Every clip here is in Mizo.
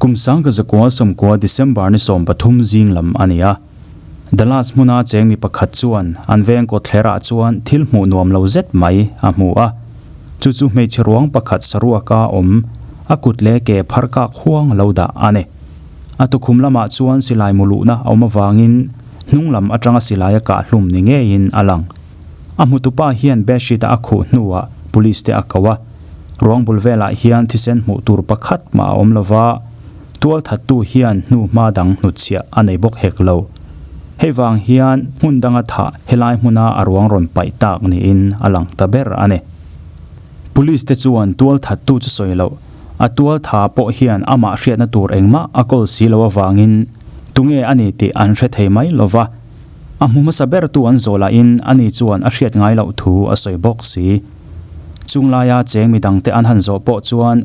Kum 1990 December ni 13 zing lam a ni a. Dallas hmuna cheng mi pakhat chuan an veng kawtthlerah chuan thil hmuh nuam lo zet mai a hmu a. Chu chu hmeichhe ruang pakhat saruaka awm, a kut leh ke phar kak huang lo dah a ni. A tukhum lamah chuan silai mu luhna a awm avangin hnung lam atanga silai a kah hlum ni ngeiin a lang. A hmutupa hian bedsheet-a a khuh hnuah police te a ko a. Ruang bul velah hian thisen hmuh tur pakhat mah a awm lo va, tualthattu hian hnu hma dang hnutchhiah a nei bawk hek lo. Hei vang hian hmun danga thah helai hmuna a ruang rawn paih tak niin a lang ta ber a ni. Police te chuan tualthattu chu sawi loh, a tualtha pawh hian amah hriatna tur engmah a kawl si lo avangin tunge a ni tih an hre thei mai lo va. A hmu hmasa bertu an zawh lahin ani chuan a hriat ngai loh thu a sawi bawk si. Chung laia cheng midangte an han zawh pawh chuan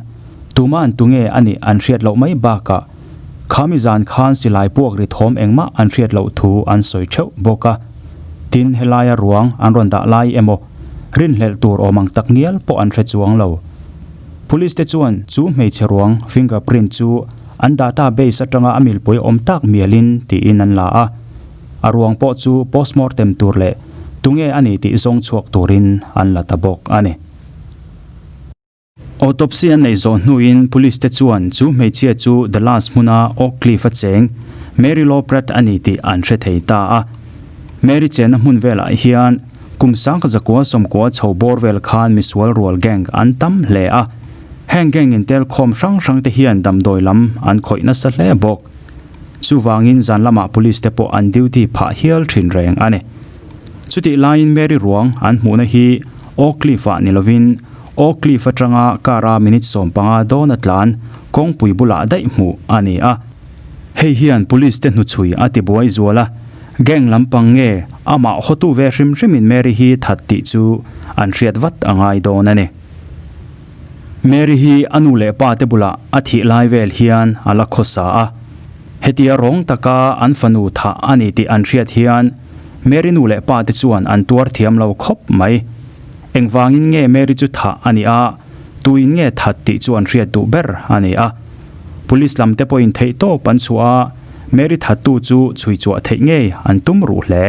tuma'n tunge a nih an hriat loh mai bakah khami zan khan silai puak ri thawm engmah an hriat loh thu an sawi theuh bawk a. Tin, helaia ruang an rawn dah lai emaw rinhlelh tur awm ang tak ngial pawh an hre chuang lo. Police te chuan chu hmeichhe ruang fingerprint chu an database atanga a milpui awm tak mialin tiin an la a. A ruang pawh chu postmortem tur leh tunge a ni tih zawng chhuak turin an la ta bawk a ni. Autopsy an neih zawh hnuin police te chuan chu hmeichhia chu Dallas hmuna Oak Cliff a cheng Mary Lou Pratt a ni tih an hre thei ta a. Mary chenna hmun velah hian kum 1990 chho bawr vel khan misual rual gang an tam hle a. Heng gang intel khawm hrang hrang te hian damdawi lam an khawih nasa hle bawk. Chuvangin zan lamah police te pawh an duty phah hial thin reng a ni. Chutih laiin Mary ruang an hmuhna hi Oak Cliff-ah ni lovin Oak Cliff atanga car-a minute 15 dawn a tlan kawngpui bulah daih hmuh a ni a. Hei hian police te hnuchhui a ti buai zual a, gang lampang nge amah hawtu ve hrim hrimin Mary hi that tih chu an hriat vat a ngai dawn a ni. Mary hi a nu leh pa te bulah a thih lai vel hian a la khawsa a. Hetia rawng taka an fanu thah a ni tih an hriat hian Mary nu leh pa te chuan an tuar thiam lo khawp mai. Engvangin nge Mary chu thah a nih a, tuin nge that tih chu an hriat duh ber a ni a. Police lam te pawhin theihtawp an chhuah a, Mary thattu chu chhui chhuah theih ngei an tum ruh hle.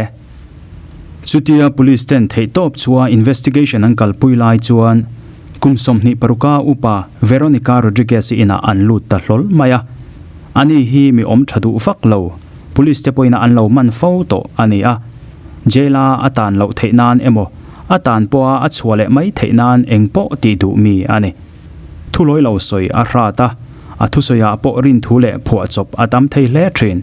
Chutia police ten theihtawp chua investigation an kalpui lai chuan kum 26 a upa Veronica Rodriguez-i inah an lut ta hlawl mai a. Ani hi mi awm tha duh vak lo, police te pawhin an lo man fo tawh a ni a. Jail-a a tan loh theih nan emaw a tan pawha a chhuah leh mai theih nan eng pawh tih duh mi a ni. Thulawi lo sawi a hrat a, a thusawiah pawh rinthu leh phuahchawp a tam thei hle thin.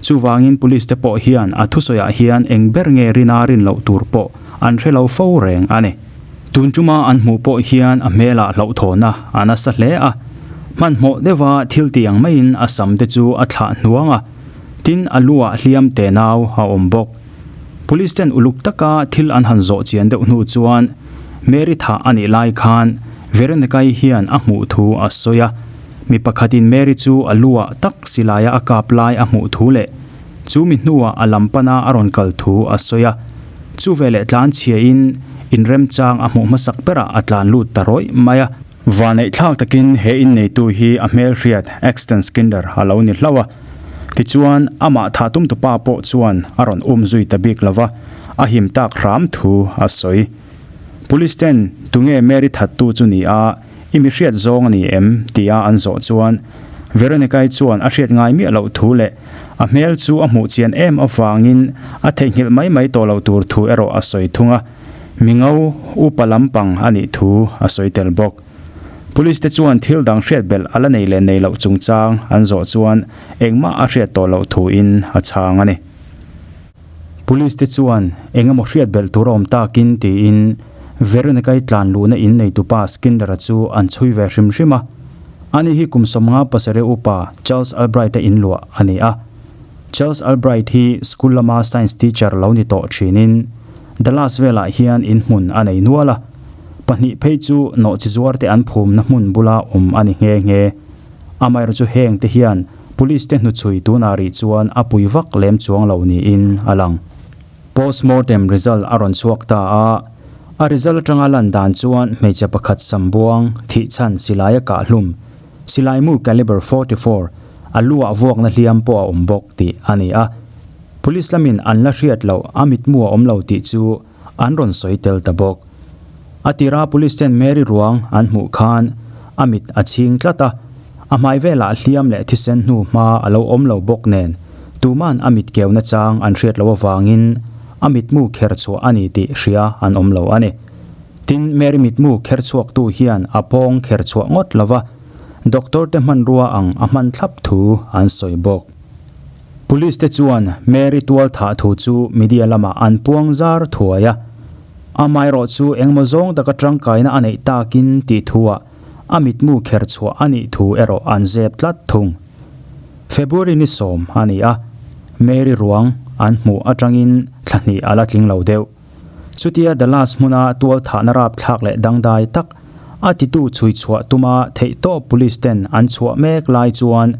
Chuvangin police te pawh hian a thusawiah hian eng ber nge rina rin loh tur pawh an hre lo fo reng a ni. Tun tuma an hmuh pawh hian a hmelah hlauhthawhna a nasa hle a, hmanhmawh deuha thil ti ang maiin a sam te chu a thlah hnuang a, tin a luah hliam te nau a awm bawk. Police ten uluk taka thil an han zawh chian deuh hnu chuan Mary thah a nih lai khan Veronica-i hian a hmuh thu a sawi a. Mi pakhatin Mary chu a luah tak silaia a kap lai a hmuh thu leh chu mi hnuah a lam pana a rawn kal thu a sawi a. Chu veleh tlan chhiain inremchang a hmuh hmasak berah a tlan lut ta rawih mai a. Vanneih thlak takin he inneitu hi a hmelhriat Exton Skinner a lo ni hlauh a. Tichuan, amah thah tumtupa pawh chuan a rawn um zui ta bik lova, a him tak hram thu a sawi. Police ten tunge Mary thattu chu ni a, I mi hriat zawng a ni em? tia an zawh chuan Veronica-i chuan a hriat ngai miah loh thu leh a hmel chu a hmuh chian em avangin a theihnghilh mai mai tawh loh tur thu erawh a sawi thung a, mi ngo upa lampang a nih thu a sawi tel bawk. Police te chuan thil dang hriat belh a la nei leh nei loh chungchang an zawh chuan engmah a hriat tawh loh thuin a chhang a ni. Police te chuan eng emaw hriat belh tur a awm takin tiin Veronica-i tlan luhna in neitupa Skinner-a chu an chhui ve hrim hrim a. Ani hi kum 57 upa Charles Albright-a in luah a ni a. Charles Albright hi school lama science teacher lo ni tawh thinin Dallas velah hian in hmun a nei nual a. Pahnih phei chu nawhchi zuar te an phumna hmun bula awm a ni nghe nghe. Amaherawhchu heng te hian Police te hnuchhui tunah rih chuan a pui vak lem chuang lo niin a lang. Postmortem result a rawn chhuak ta a, a result atanga lan dan chuan hmeichhe pakhat sambuang thih chhan silai a kah hlum, silai mu caliber 44. a lu ah vuakna hliam pawh a awm bawk tih a ni a. Police lamin an la hriat loh a mitmu a awm lo tih chu an rawn sawi tel ta bawk. A tira police ten Mary ruang an hmuh khan a mit a chhing tlat a, a hmai velah hliam leh thisen hnu hma a lo awm lo bawk nen tuman a mit keu nachang an hriat loh avangin a mitmu kher chhuah a ni tih hria an awm lo a ni. Tin, Mary mitmu kher chhuaktu hian a pawng kher chhuah ngawt lo va, doctor te hmanrua ang a hman thlap thu an sawi bawk. Police te chuan Mary tual thah thu chu media lamah an puang zar thuai a, amaherawh chu engmaw zawng taka tangkaina a neih takin tih thuah a mitmu kher chhuah a nih thu erawh an zep tlat thung. February ni sawm a ni a, Mary ruang an hmuh atangin thla hnih a la tling lo deuh. Chutia Dallas hmuna tual thahna rapthlak leh dangdai tak a titu chhui chhuah tuma theihtawp police ten an chhuah mek lai chuan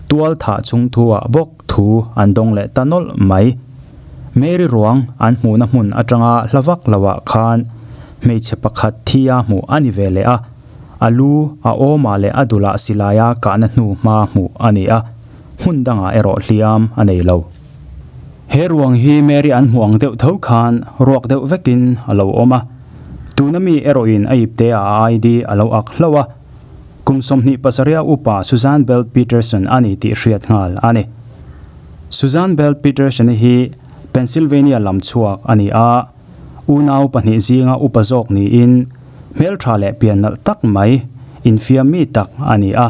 tual thah chung thuah bawk thu an dawng leh ta nawlh mai. Mary ruang an hmuhna hmun atanga hla vak loah khan hmeichhe pakhat thi a hmuh a ni ve leh a, a lu a awmah leh a dulah silaia kahna hnu hma hmuh a ni a, hmun dangah erawh hliam a nei lo. He ruang hi Mary an hmuh ang deuh tho khan ruak deuh vekin a lo awm a, tuna mi erawhin a ipte a ID a lo ak hlauh a, kum 27 upa Suzanne Belt Peterson a ni tih hriat nghal a ni. Suzanne Belt Peterson-i hi Pennsylvania lam chhuak a ni a, unau pahnih zinga upa zawk niin hmeltha leh pian nalh tak mai, infiam mi tak a ni a.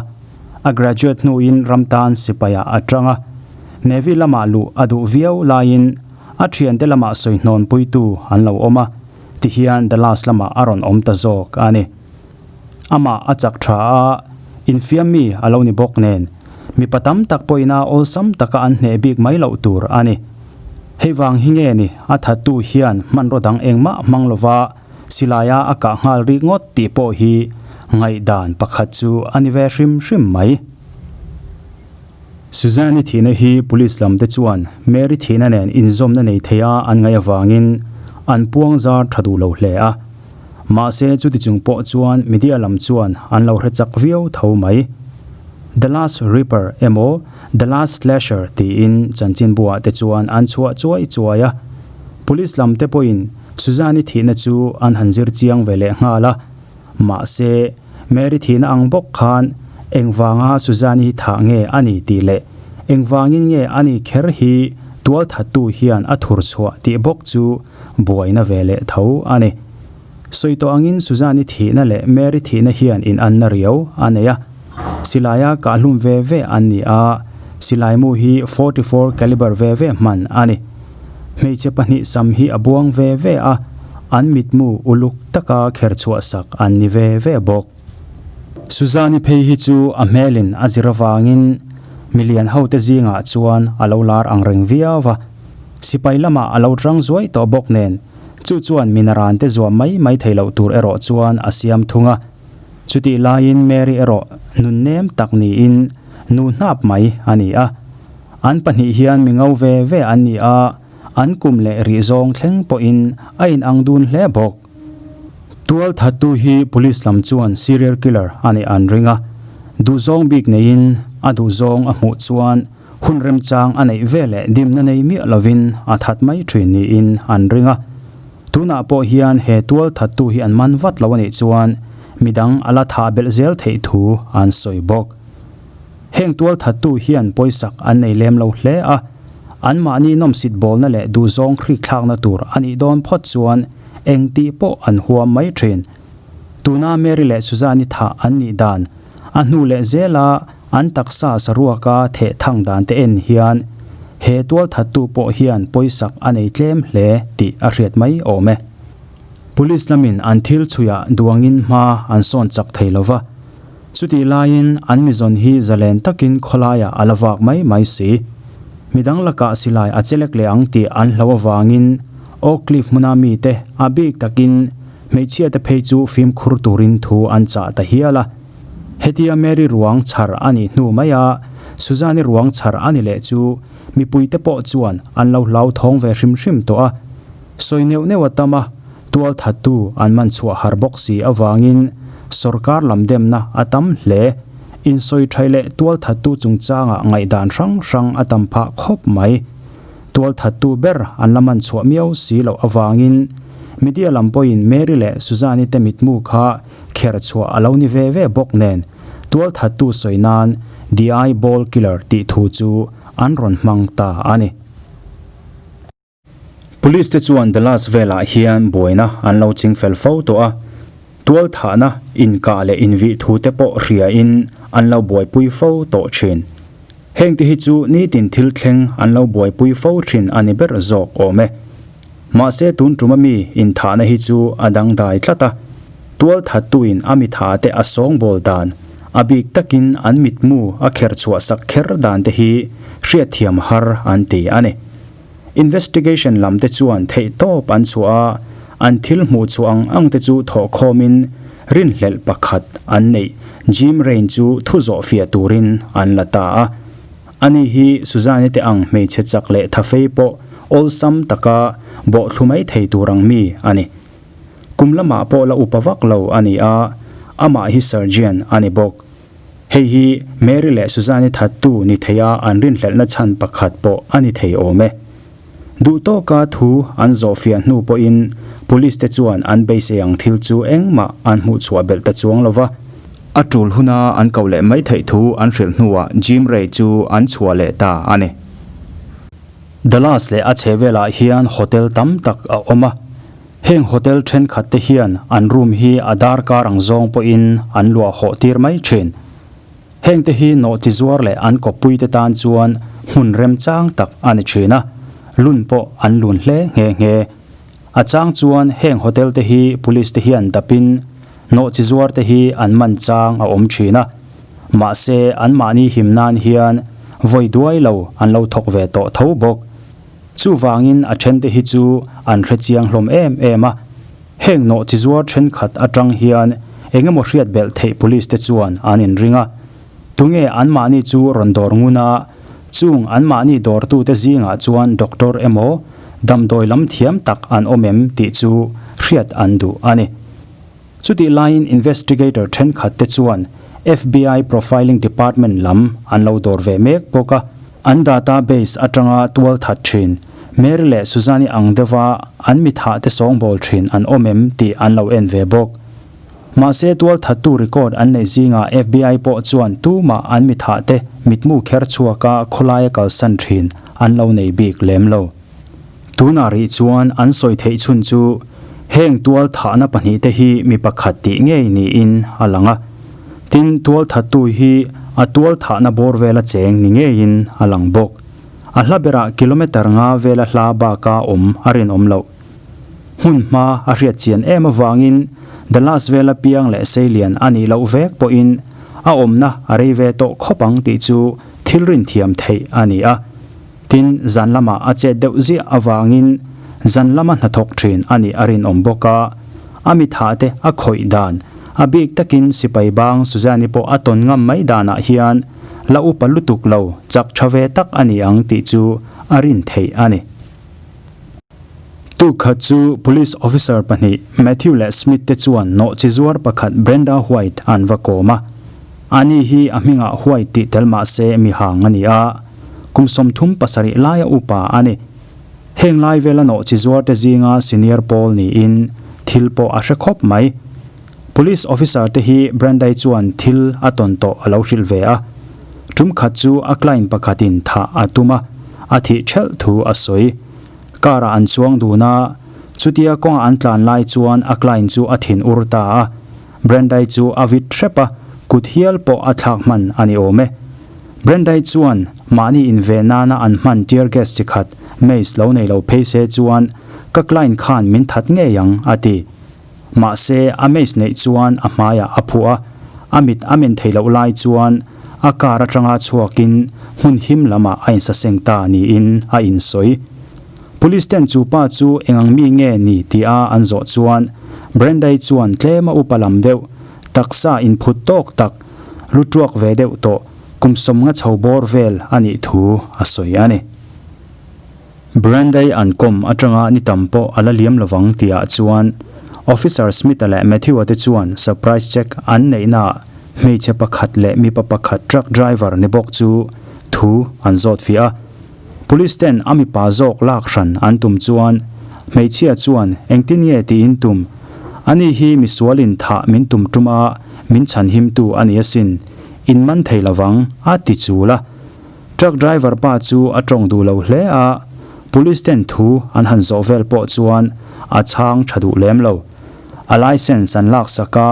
A graduate hnuin ram tan sipaiah a tang a, Navy lamah luh a duh viau laiin a thiante lamah sawi hnawnpuitu an lo awm a, tihian Dallas lamah a rawn awm ta zawk a ni. Amah a chak tha a, infiam mi a lo ni bawk nen, mipa tam tak pawhin a awlsam taka an hneh bik mai loh tur a ni. Hei vang hi nge ni a thattu hian hmanraw dang engmah hmang lova silaia a kah nghal rik ngawt tih pawh hi ngaihdan pakhat chu a ni ve hrim hrim mai. Suzanne-i thihna hi police lam te chuan Mary thihna nen inzawmna nei thei a an ngaih avangin an puang zar tha duh lo hle a. Mahse chuti chung pawh chuan media lam chuan an lo hre chak viau tho mai. The Last Ripper emaw The Last Slasher tiin chanchinbuah te chuan an chhuah chuai chuai a. Police lam te pawhin Suzanne-i thihna chu an han zir chiang ve leh nghal a. Mahse, Mary thihna ang bawk khan engvanga Suzanne-i hi thah nge a ni tih leh engvangin nge a ni kher hi tualthattu hian a thur chhuah tih bawk chu buaina ve leh tho a ni. Sawi tawh angin Suzanne-i thihna leh Mary thihna hian inanna riau a nei a. Silaia kahhlum ve ve an ni a, silaimu hi 44 caliber ve ve hman a ni. Hmeichhe pahnih sam hi a buang ve ve a, an mitmu uluk taka kher chhuah sak an ni ve ve bawk. Suzanne-i phei hi chu a hmelin a zir avangin milian hote zingah chuan a lo lar ang reng viau va, sipai lamah a lo tang zuai tawh bawk nen, chu chuan minaran te zuam mai mai thei loh tur erawh chuan a siam thung a. Chutih laiin Mary erawh nunnem tak niin nu hnap mai a ni a. An pahnih hian mi ngo ve ve an ni a, an kum leh rih zawng thleng pawhin a inang dun hle bawk. Tual thattu hi police lam chuan serial killer a nih an ring a, duhzawng bik neiin a duhzawng a hmuh chuan hun remchang a neih ve leh dimna nei miah lovin a that mai thin niin an ring a. Tunah pawh hian he tual thattu hi an man vat lo a nih chuan midang a la thah belh zel theih thu an sawi bawk. Heng tual thattu hian pawisak an nei lem lo hle a, anmahni nawmsit bawlna leh duhzawng hrikthlakna tur a nih dawn phawt chuan eng tih pawh an huam mai thin. Tuna Mary leh Suzanne-i thah an nih dan, a hnu leh zela an taksa saruaka theh thang dan te en hian he tual thattu pawh hian pawisak a nei tlem hle tih a hriat mai awm e. Police lamin an thil chhuiah duangin hma an sawn chak thei lova. Chutih laiin an mizawn hi zalen takin khawlaiah a la vak mai mai si. Midang lakah silai a chelek leh ang tih an hlo avangin Oak Cliff hmuna mite a bik takin hmeichhiate phei chu fimkhur turin thu an chah ta hial a. Hetia Mary ruang chhar a nih hnu maia Suzanne-i ruang chhar a ni leh chu mipuite pawh chuan an lo hlauthawng ve hrim hrim tawh a. Sawi neuh neuh a tam a, tualthattu an man chhuah har bawk si avangin sorkar lam demna a tam hle. Insawi ṭhaih leh tualthattu chungchangah ngaihdan hrang hrang a tam phah khawp mai. Tualthattu ber an la man chhuah miau si loh avangin media lam pawhin Mary leh Suzanne-i te mitmu kha kher chhuah a lo ni ve ve bawk nen tualthattu sawi nan The Eye Ball Killer tih thu chu an rawn hmang ta a ni. Police te chuan Dallas velah hian buaina an lo ching fel fo tawh a, tualthahna, inkah leh invih thu te pawh hriain an lo buaipui fo tawh thin. Heng te hi chu nitin thil thleng an lo buaipui fo thin a ni ber zawk awm e. Mahse tun tuma mi inthahna hi chu a dangdai tlat a, tualthattuin a mitha te a sawngbawl dan, a bik takin an mitmu a kher chhuah sak kher dan te hi hriatthiam har an ti a ni. Investigation lam te chuan theih tawp an chhuah a, an thil hmuh chhuah ang ang te chu thawh khawmin rinhlelh pakhat an neih Jim Rain chu thu zawh fiah turin an la ta a. Ani hi Suzanne te ang hmeichhe chak leh thafei pawh awlsam taka bawhthlu mai thei tur ang mi a ni. Kum lamah pawh la upa vak lo a ni a, amah hi surgeon a ni bawk. Hei hi Mary leh Suzanne-i thattu ni theia an rinhlelhna chhan pakhat pawh a ni thei awm e. Duh tawka thu an zawhfiah hnu pawhin Police te chuan an beisei ang thil chu engmah an hmuh chhuah belh ta chuang lo va. A tul huna an koh leh mai theih thu an hrilh hnuah Jim Ray chu an chhuah leh ta a ni. Dallas leh a chhehvelah hian hotel tam tak a awm a. Heng hotel thenkhat te hian an room hi a darkar ang zawng pawhin an luah hawh tir mai thin. Heng te hi nawh chi zuar leh an kawppui te tan chuan hmun remchang tak a ni thin a, lun pawh an lun hle nghe nghe. A chang chuan heng hotel te hi police te hian dapin nawh chi zuar te hi an man chang a awm thin a, mahse anmahni him nan hian vawi duai lo an lo thawk ve tawh tho bawk. Chuvangin a thente hi chu an hre chiang hlawm em em a, heng nawh chi zuar thenkhat atang hian engemaw hriat belh theih police te chuan an inring a. Tunge anmahni chu rawn dawr ngun a, chung anmahni dawrtute zingah chuan doctor emaw damdawi lam thiam tak an awm em tih chu hriat an duh a ni. Chutih laiin investigator thenkhat te chuan FBI profiling department lam an lo dawr ve mek bawk a. An data base atanga tual that thin Mary leh Suzanne-i ang deuha an mithah te sawngbawl thin an awm em tih an lo en ve bawk. Mahse tual thattu record an neih zingah FBI pawh chuan tumah an mithah te mitmu kher chhuaka khawlaia kalsan thin an lo nei bik lem lo. Tunah rih chuan an sawi theih chhun chu heng tual thahna pahnihte hi mi pakhat tih ngei niin a lang a. Tin, tual thattu hi a tual thahna bawr vela cheng ni ngeiin a lang bawk. A hla berah kilometre nga vela hla baka awm a rinawm loh. Hmun hma a hriat chian em avangin Dallas vela piang leh seilian a nih loh vek pawhin a awmna a rei ve tawh khawp ang tih chu thil rinthiam theih a ni a. Tin, zan lamah a chet deuh ziah avangin zan lama hnathawk thin a nih a rinawm bawk a, a mithah te a khawih dan, a bik takin sipai bang Suzanne-i pawh a tawn ngam mai danah hian la upa lutuk lo chak tha ve tak a ni ang tih chu a rin theih a ni. Tuk khat chu Police Officer pahnih Matthew leh Smith te chuan nawhchi zuar pakhat Brenda White an va kawm a. Ani hi a hmingah White tih tel mah se mi hang a ni a, kum 37 laia upa a ni. Heng lai vela nawhchi zuar te zinga senior pawl niin thil pawh a hre khawp mai. Police officer te hi Brandai chuan thil a tawn tawh a lo hrilh ve a. Tum khat chu a client pakhatin thah a tum a, a thih thelh thu a sawi. Car ah an chuang dun a, chutia kawnga an tlan lai chuan a client chu a thin ur ta a. Brandai chu a vit hrep a, kut hial pawh a thlak hman a ni awm e. Brandai chuan mahni inve nana an hman tear gas chi khat maze lo nei lo phei se chuan ka client khan min that ngei ang a ti. Mahse a maze neih chuan a hmaiah a phuah a, a mit a men theih loh lai chuan a car atanga chhuakin hmun him lamah a insaseng ta niin a insawi. Police ten chu pa chu engang mi nge ni tia an zawh chuan Brenda-i chuan tlema upa lam deuh, taksa inphut tawk tak, lu tuak ve deuh tawh, kum 50 chho bawr vel a nih thu a sawi a ni. Brenda-i an kawm atanga ni tam pawh a la liam lovang tihah chuan Officer Smith-a leh Matthew-a te chuan surprise check an neihnaah. hmeichhe pakhat leh mipa pakhat truck driver ni bawk chu thu an zawt fiah a. Police ten a mipa zawk lak hran an tum chuan hmeichhia chuan engtin nge tiin tum? Ani hi misualin thah min tum tum a, min chhanhimtu a ni asin, in man thei lovang a ti chul a. Truck driver pa chu a tawng duh lo hle a, police ten thu an han zawh vel pawh chuan a chhang tha duh lem lo. A license an laksak a,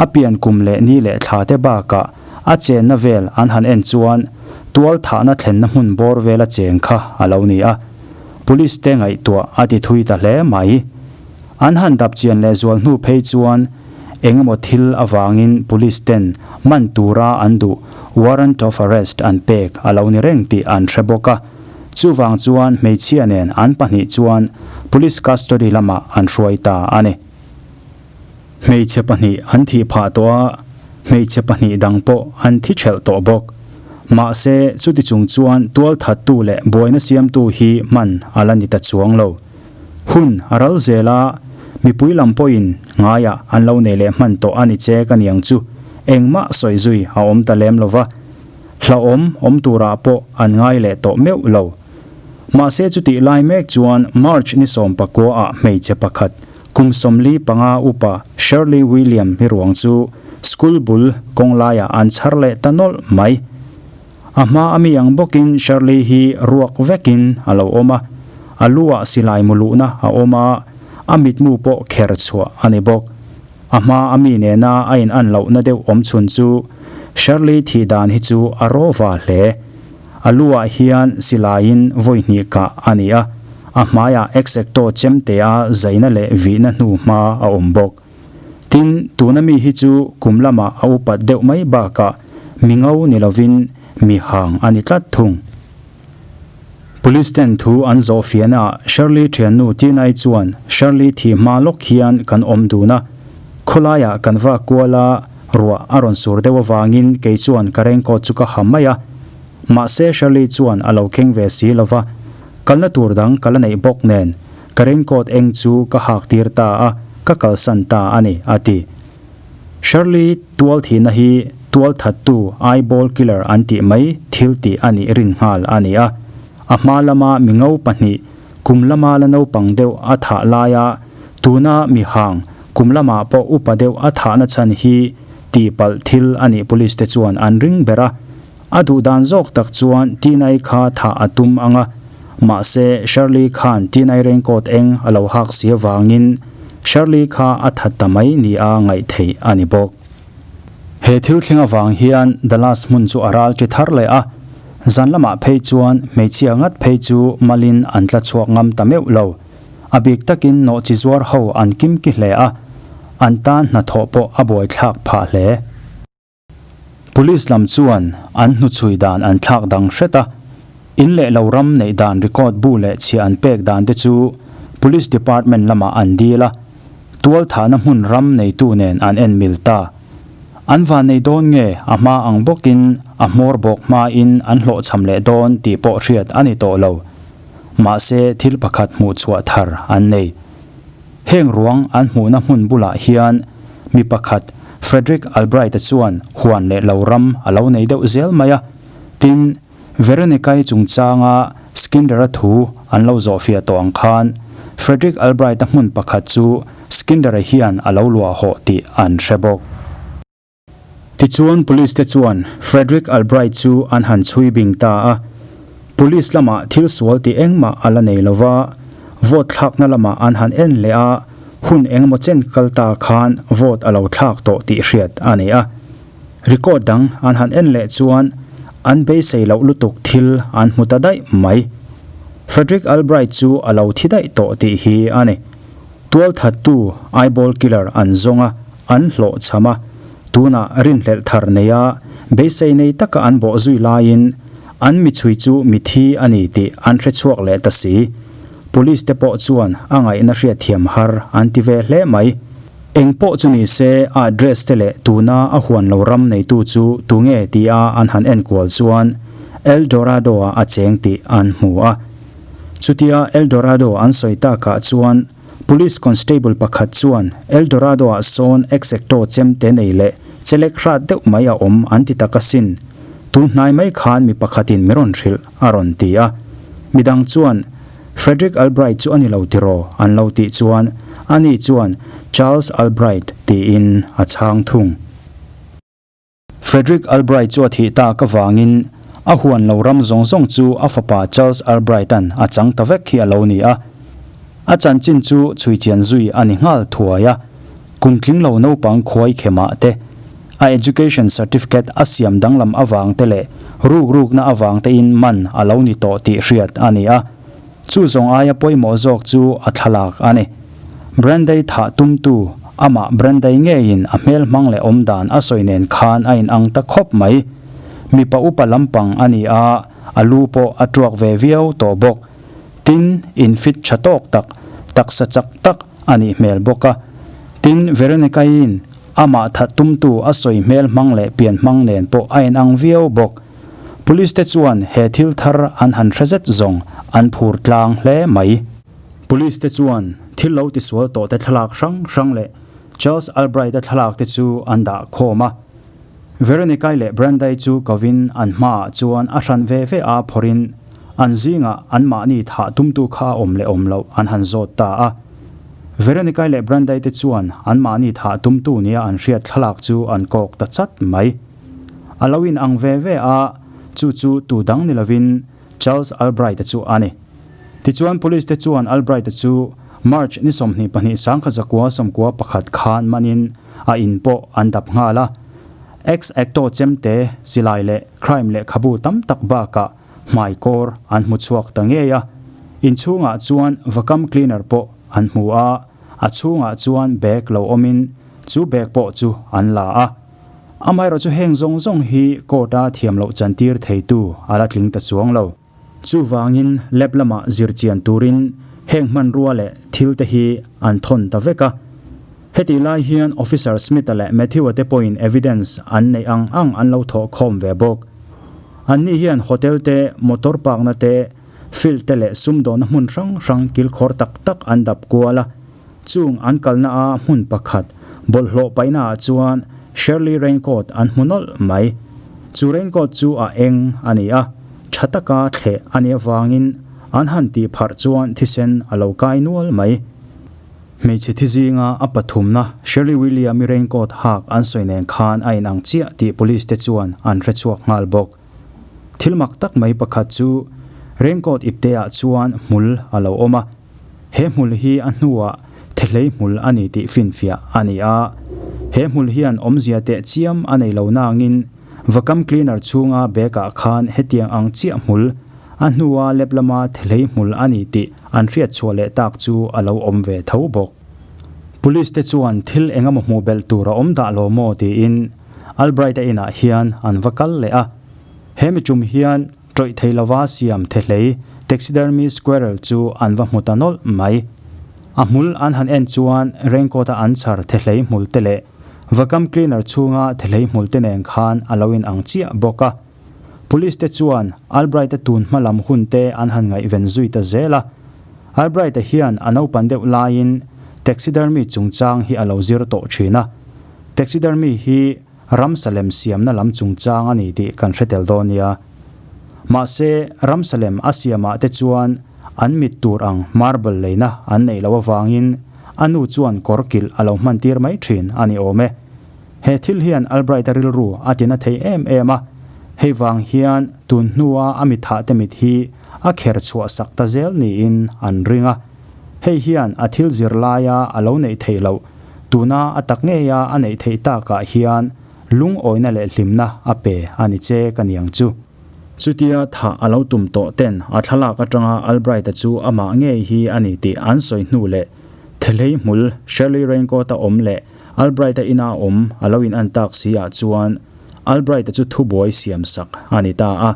a pian kum leh ni leh thla te bakah a chenna vel an han en chuan tual thahna thlenna hmun bawr vela cheng kha a lo ni a, police te ngaihtuah a ti thui ta hle mai. An han dap chian leh zual hnu phei chuan engemaw thil avangin police ten man tura an duh warrant of arrest an pek a lo ni reng tih an hre bawk a, chuvang chuan hmeichhia nen an pahnih chuan police custody lamah an hruai ta a ni. Hmeichhe pahnih an thih phah tawh a, hmeichhe pahnih dang pawh an thi ṭhelh tawh bawk. Mahse, chuti chung chuan tualthattu leh buaina siamtu hi hman a la ni ta chuang lo. Hun a ral zel a, mipui lam pawhin ngaiah an lo nei leh hman tawh a ni che ka niang chu engmah sawi zui a awm ta lem lo va, hlauhawm awm turah pawh an ngai leh tawh meuh lo. Mahse, chutih lai mek chuan March ni sawmpakua ah hmeichhe pakhat, Kum 45 upa Shirley William hi ruang chu school bul kawng laiah an chhar leh ta nawlh mai. A hma a mi ang bawkin Shirley hi ruak vekin a lo awm a, a lu ah silai mu luhna a awm a, a mitmu pawh kher chhuah a ni bawk. A hma a mi nena a in an lohna deuh awm chhun chu Shirley thih dan hi chu a rawva hle. A lu ah hian silaiin vawi hnih kah a ni a, a hmaiah Exacto chemtea zaina leh vihna hnu hma a awm bawk. Tin, tuna mi hi chu kum lamah a upat deuh mai bakah mi ngo ni lovin mi hang a ni tlat thung. Police ten thu an zawh fiahnaah Shirley thiannu Tinai chuan Shirley thih hma lawk hian kan awm dun a, khawlaiah kan vak kual a, Ruah a rawn sur deuh avangin kei chuan ka raincoat chu ka ha mai a, mahse Shirley chuan a lo keng ve si lo va, kalna tur dang ka la neih bawk nen ka raincoat eng chu ka hak tir ta a, ka kalsan ta a ni, a ti. Shirley tual thihna hi tual thattu eyeball killer an tih mai thil tih a nih rin nghal a ni a, a hma lama mi ngo pahnih Kum lama la naupang deuh a thah laia tuna mi hang kum lamah pawh upa deuh a thahna chhan hi tihpalh thil a nih police te chuan an ring ber a. A duh dan zawk tak chuan Tinai kha thah a tum ang a, mahse Shirley khan Tinai raincoat eng a lo hak si avangin Shirley kha a that ta mai nia ngaih theih a ni bawk. He thil thleng avang hian Dallas hmun chu a ral ṭi thar leh a, zan lamah phei chuan hmeichhia ngat phei chu malin an tla chhuak ngam ta meuh lo. A bik takin nawhchi zuar ho an kim ki hle a, an tan hnathawh pawh a buaithlak phah hle. Police lam chuan an hnuchhui dan an thlak dang hret a, in leh lo ram neih dan record bu leh chhia an pek dan te chu Police Department lamah an dil a, Tualthahna hmun ram neitu nen an en mil ta. An van nei dawn nge a hma ang bawkin a hmawr bawk hmain an hlawhchham leh dawn tih pawh hriat a ni tawh lo. Mahse thil pakhat hmuh chhuah thar an nei. Heng ruang an hmuhna hmun bulah hian mi pakhat Frederick Albright-a chuan huan leh lo ram a lo nei deuh zel mai a. Tin, Veronica-i chungchanga Skinder-a thu an lo zawhfiah tawh ang khan Frederick Albright-a hmun pakhat chu Skinder-a hian a lo luah hawh tih an hre bawk. Tichuan Police te chuan Frederick Albright chu an han chhui bing ta a. Police lamah thil sual tih engmah a la nei lo va, vote thlakna lamah an han en leh a, hun engemaw chen kal ta khan vote a lo thlak tawh tih hriat a ni a. Record dang an han en leh chuan an beisei loh lutuk thil an hmu ta daih mai. Frederick Albright chu a lo thi daih tawh tih hi a ni. Tualthattu eyeball killer an zawng a, an hlawh cham a, tunah rinhlelh thar neia beisei nei taka an bawh zui laiin an michhui chu mithi a ni tih an hre chhuak leh ta si. Police te pawh chuan a ngaihna hriatthiam har an ti ve hle mai. Eng pawh chu ni se, a address te leh tuna a huan lo ram neitu chu tunge tia an han enkual chuan El Dorado-ah a cheng tih an hmu a. Chutia El Dorado an sawi takah chuan Police Constable pakhat chuan El Dorado-ah sawn exacto chemte nei leh. Chelek hrat deuh mai a awm an ti tak asin. Tun hnai mai khan mi pakhatin mi rawn hrilh a rawn ti a. Midang chuan Frederick Albright chu a ni lo tiraw an lo tih chuan ani chuan Charles Albright tiin a chhang thung. Frederick Albright chu a thih tak avangin a huan lo ram zawng zawng chu a fapa Charles Albright-a'n a chang ta vek hi a lo ni a. A chanchin chu chhuichian zui a ni nghal thuai a, kum tling lo naupang khuai khemah te, a education certificate a siam danglam avang te leh rukrukna avang tein man a lo ni tawh tih hriat a ni a. Chu zawng aia pawimawh zawk chu a thlalak a ni. Brandei thah tumtu, amah Brandei ngeiin a hmel hmang leh awm dan a sawi nen khan a inang ta khawp mai. Mipa upa lampang a ni a, a lu pawh a tuak ve viau tawh bawk. Tin, infit tha tawk tak, taksa chak tak a nih hmel bawk a. Tin, Veronica-i'n amah that tumtu a sawi hmel hmang leh pian hmang nen pawh a inang viau bawk. Police te chuan he thil thar an han hre zet zawng an phur tlang hle mai. Police te chuan thil lo tisual tawh te thlalak hrang hrang leh Charles Albright-a thlalak te chu an dah khawm a. Veronica-i leh Brenda-i chu kovin an hmaah chuan a hran ve ve a phawrhin an zingah anmahni thah tumtu kha a awm leh awm loh an han zawt ta a. Veronica-i leh Brenda-i te chuan anmahni thah tumtu nia an hriat thlalak chu an kawk ta chat mai. A lo in ang ve ve a, chu chu tu dang ni lovin Charles Albright-a chu a ni. Tichuan Police te chuan Albright-a chu March ni 22 1991 khan manin a in pawh an dap nghal a. Ex-acto chemte, silai leh crime lehkhabu tam tak bakah hmai kawr an hmu chhuak ta ngei a. Inchhungah chuan vacuum cleaner pawh an hmu a, a chhungah chuan bag lo awmin chu bag pawh chu an la a. Amaherawh chu heng zawng zawng hi court-a thiam loh chantir theitu a la tling ta chuang lo. Chuvangin lab lamah zir chian turin heng hmanrua leh thil te hi an thawn ta vek a. Hetih lai hian Officer Smith-a leh Matthew-a te pawhin evidence an neih ang ang an lo thawh khawm ve bawk. Anni hian hotel te, motor park-na te, field te leh sumdawnna hmun hrang hrang kilkhawr tak tak an dap kual a. Chung an kalna a hmun pakhat bawlhhlawh paihna ah chuan Shirley raincoat an hmu nawlh mai. Chu raincoat chu a eng a ni a, tha taka thleh a nih avangin an han tih pharh chuan thisen a lo kai nual mai. Hmeichhe thi zinga a pathumna Shirley William-i raincoat hak an sawi nen khan a inang chiah tih police te chuan an hrechhuak nghal bawk. Thil mak tak mai pakhat chu raincoat ipte ah chuan hmul a lo awm a. He hmul hi a hnuah thehlei hmul a ni tih finfiah a ni a. He hmul hian awmzia teh chiam a nei lo nangin vacuum cleaner chhunga bag ah khan hetiang ang chiah hmul a hnua lep lama thehlei hmul a ni tih an hriat chhuah leh tak chu a lo awm ve tho bawk. Police te chuan thil engemaw hmuh belh tur a awm dah lo maw tiin Albright-a inah hian an va kal leh a. He mi tum hian Tawih thei lova siam thehlei taxidermy squirrel chu an va hmu ta nawlh mai. A hmul an han en chuan raincoat a an chhar thehlei hmul te leh vacuum cleaner chhunga thehlei hmul te nen khan a lo in ang chiah bawk a. Police te chuan Albright-a tun hma lam hun te an han ngaihven zui ta zel a. Albright-a hian a naupan deuh laiin taxidermy chungchang hi a lo zir tawh thin a. Taxidermy hi Ramsalem siamna lam chungchang a ni tih kan hre tel dawn nia. Mahse, Ramsalem a siamah te chuan an mit tur ang marble leina an neih loh avangin a nu chuan kawr kilh a lo hmantir mai thin a ni awm e. He thil hian Albright-a rilru a tina thei em em a, hei vang hian tun hnua a mithah te mit hi a kher chhuah sak ta zel niin an ring a. Hei hian a thil zir laia a lo neih theih loh Tuna a tak ngeia a neih theih takah hian lungawina leh hlimna a pe a ni che ka niang chu. Chutia thah a lo tum tawh ten a thlalak atanga Albright-a chu amah ngei hi a ni tih an sawi hnu leh Thelhei hmul Shirley Raincoat-a awm leh Albright-a ina awm a lo in an tak si ah chuan Albright-a chu thubuai siam sak a ni ta a.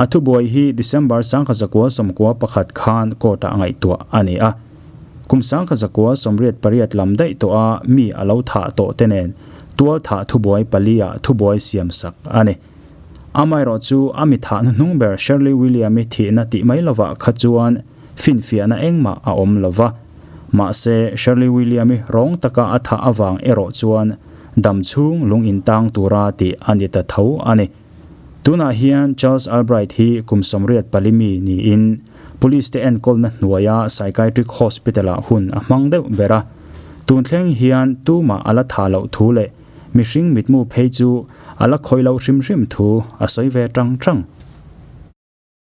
A thubuai hi December 1991 khan court-ah ngaihtuah a ni a. Kum 1988 lam daih tawh a mi a lo thah tawh te nen tual thah thubuai pali ah thubuai siam sak a ni. Amaherawh chu a mi thah hnuhnung ber Shirley William-i thihna tih mai lovah kha chuan finfiahna engmah a awm lova. Mahse Shirley William-i rawng taka a thah avang erawh chuan Dam chhung lung in tang tura tih a ni ta tho a ni. Tunah hian Charles Albright hi kum 84 mi niin Police te enkawlna hnuaia Psychiatric Hospital-ah hun a hmang deuh ber a. Tun thleng hian tumah a la tha loh thu leh mihring mitmu phei chu a la khawih loh hrim hrim thu a sawi ve tang tang.